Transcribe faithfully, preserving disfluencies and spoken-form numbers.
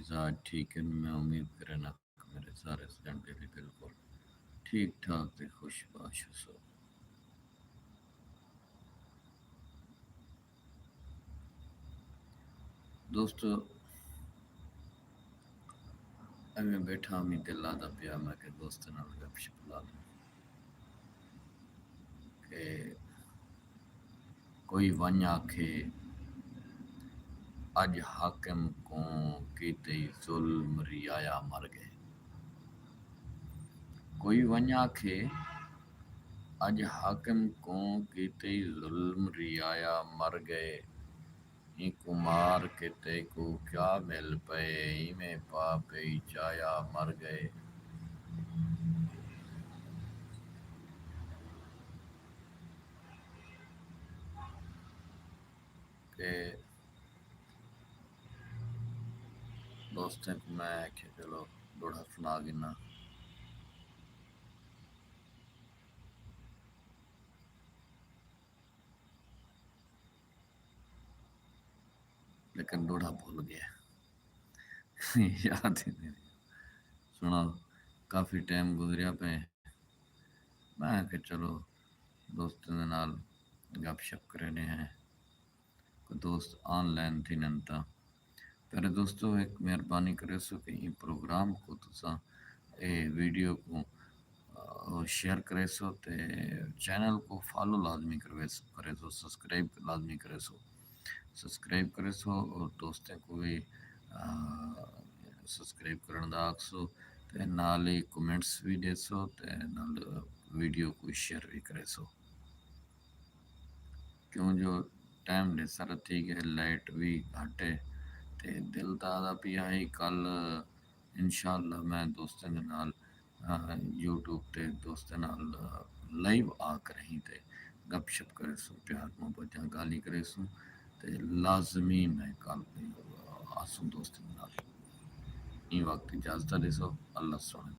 مزاج ٹھیک ہن؟ میں امید کرینداں کہ میرے سارے سڄݨ ٻیلی بالکل ٹھیک ٹھاک تے خوش باش ہوسو۔ دوستو، ایویں ٻیٹھا ہمی، دل آہدا پیا میں کہ دوستاں نال گپ شپ لا لوں کہ کوئی ونڄ آکھے، اڄ حاکم کوں کیتے ای ظلم، رعایا مر ڳئے۔ کوئی ونڄ آکھے، اڄ حاکم کوں کیتے ای ظلم، رعایا مر ڳئے۔ اینکوں مار کے تیکوں کیا مل پئے، ایویں پا پئی چایا مر ڳئے۔ کہ دوستیں کوں میں آکھیا چلو ݙوہڑا سݨا گھناں۔ لیکن ݙوہڑا بھل ڳئے۔ یاد ہی نہیں۔ سݨاؤ، کافی ٹائم گزریا پئے۔ میں آکھیا چلو دوستاں دے نال گپ شپ کریندے ہیں۔ کوئی دوست آن لائن تھیندن تاں۔ پیارے دوستو، ہک مہربانی کریسو کہ ایں پروگرام کوں تساں، اے ویڈیو کوں، آ، شیئر کریسو تے چینل کوں فالو لازمی کرویسو، کریسو، سبسکرائب لازمی کریسو۔ سبسکرائب کریسو اور دوستیں کوں وی، آ، سبسکرائب کرݨ دا آکھسو تے نال ہی کمنٹس وی ݙیسو تے نال ویڈیو کوں شیئر وی کریسو۔ کیوں جو ٹائم ݙھیر سارا تھی ڳئے، لائٹ وی گھٹ ہے تے دل تاں آہدا پیا ہئی کل انشاءاللہ میں دوستیں دے نال، آ، یوٹیوب تے دوستیں نال، آ، لائیو آ کریں تے گپ شپ کریسوں، پیار محبت دیاں ڳالھیں کریسوں تے لازمی میں کل آسوں دوستیں دے نال۔ ایں وقت اجازت ݙیسو، اللہ سوہݨے